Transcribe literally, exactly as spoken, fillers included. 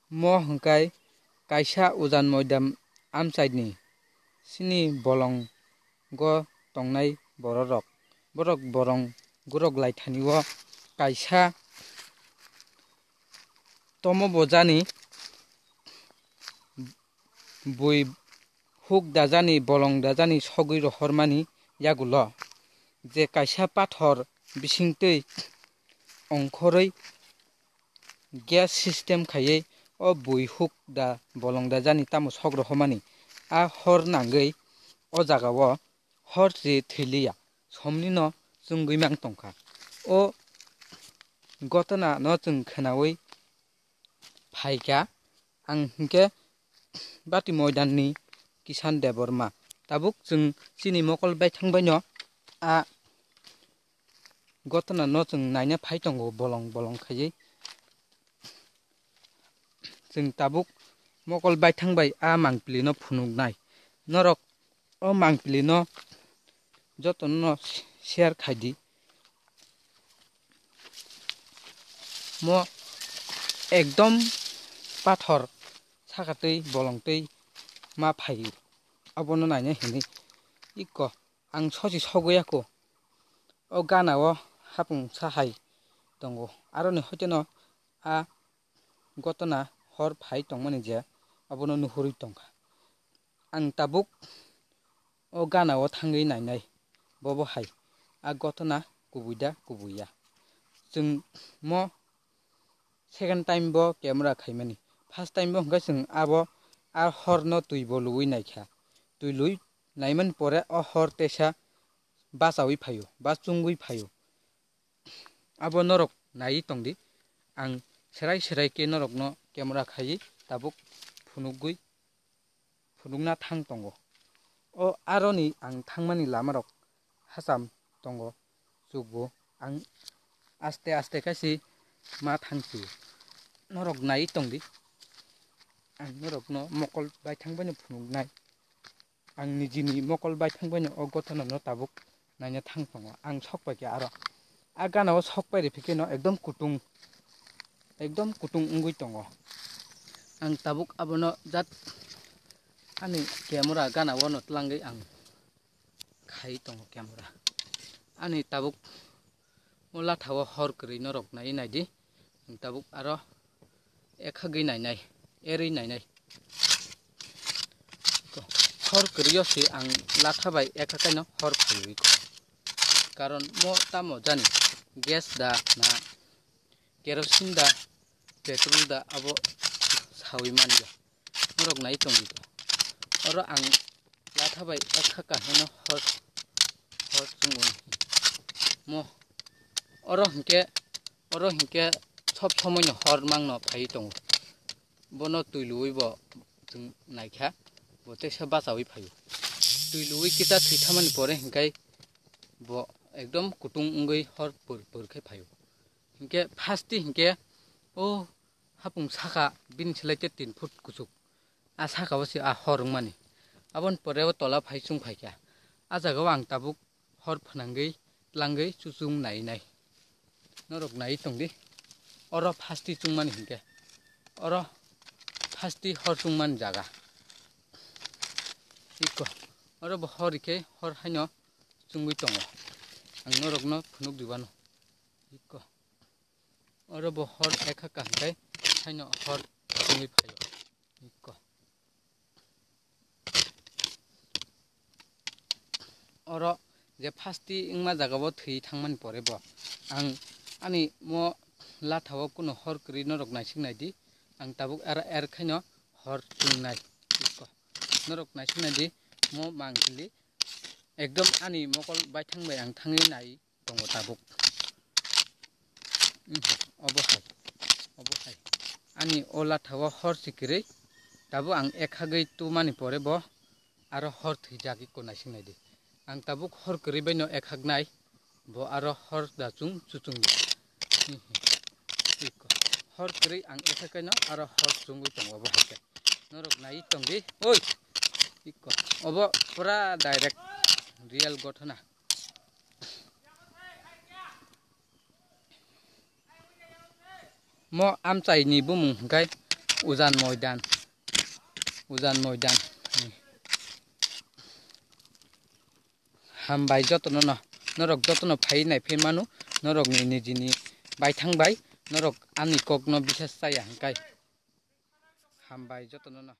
Mo hwnkhe kaisa ujan moidam amchaini sini bolongo tongnai bororok. Borok borong gurok laithani o kaisa tomo bojani bui huk dajani bolong dajani sogwi rohormani yagulo je kaisa pathor bisingtwi ongkhorwi gas system khaiwi o bui huk da bolong dajani tamo sok rohormani a hor nangwi o jagao hor se thwiliya somnino chwngwi mang tongkha. O gotona no chwng khwnawi phaikha. Ang hinkhe Bati Moidanni Kisan Debbarma. Tabuk chwng chini mokol baithang baino a gotona no chwng naina phai tongo bolong bolong khaiwi. Chwng tabuk mokol baithang bai a mangpili no phunuknai. Norok o mangpili no jotono share khaidi. Mo ekdom pathor sakatwi bolongtwi ma phaio. Abono naina hinwi ikko ang sosi sogwi ya kho. O gana o hapung sa hai tongo. Aroni hoiteno a gotona hor phai tongmani je abono nuhurwi tongkha. Ang tabuk o gana o thangwi nainai bobo hai a gotona kubui da kubui ya. Chwng mo second time bo camera khaimani. First time bo hwnkhe chwng abo a hor no twi bo luwi naikha. Twi lui naimani pore o hor tesa bachawi phaio ba chungwi phaio. Abo norok naiwi tongdi. Ang serai serai khe norokno camera khaiwi tabuk phunukgwi phunukna thang tongo. O aroni ang thangmani lamarok hacham tongo chukbo. Ang aste aste khe si ma thang si norok naiwi tongdi. Ang norokno mokol baithang baino phunuknai. Ang nijini mokol baithang baino o gotona no tabuk naina thang tongo. Ang sok pai khe aro a gana o sok pai rw phi khe no ekdom kutung, ekdom kutung wngwi tongo. Ang tabuk abono jat ani camera gana o no twlangwi ang khai tongo camera. Ani tabuk o latha o hor kwrwi norok naiwi naidi. Ang tabuk aro ekhagwi nainai, erwi nainai. Hor kwrwi o se ang latha bai ekha kaino hor phaiwi kho. Karon mo tamo jani gas da na kerosene da petrol da abo sawi manya. Norok nai tongdi kho. Oro ang latha bai ekha kahino hor, hor chwngo mo. Oro hinkhe, oro hinkhe sob somoino hor mangno phaiwi tongo. Bono twi luwi bo chwng naikha, bo teisa bachawi phaio. Twi luwi kisa thwi thamani pore hinkhai bo ekdom kutung wngwi hor pur pur khe phaio. Hinkhe phasti hinkhe o hapung saka bini selai te tin foot kuchuk. A saka o se a hor wngmani. Aboni pore o tola phai chwng phaikha. A jaga o ang tabuk hor phnangwi tlangwi chuchung nai nai. Norok nai tongdi. Oro phasti chwngmani hinkhe. Oro phasti hor chwngmani jaga. Iko. Oro bo hor rikhe hor haino chwngwi tongo. Ang norokno phunuk diwano. Iko. Oro bo hor ekha kaham khe haino hor chwngwi phaio. Iko. Oro je phasti wngma jaga o thwi thangmani pore bo ang ani mo latha o kuno hor kwrwi norok naisik naidi. Ang tabuk er, er khaino hor chwngnai. Iko. Norok naisik naidi mo mangpili ekdom ani mokol baithang bai ang thangwi nai tongo tabuk. Obo hai, obo hai. Ani o latha o hor si kwrwi tabuk ang ekhagwi tumani pore bo aro hor thwijak iko naising naidi. Ang tabuk hor kwrwi baino ekhaknai, bo aro hor da chung chuchungdi. Iko. Hor kwrwi ang ekhakaino aro hor chungwi tongo obo hai khe. Norok nai tongdi. Oi. Iko. Obo pura direct real gothona. Mo amchaini bumung hwnkhe Ujan Moidan, Ujan Moidan. Hambai jotono no, norok jotono phai nai phai manu, norok ni nijini baithang bai, norok ani kok no bisas chaya hingkai. Hambai jotono no.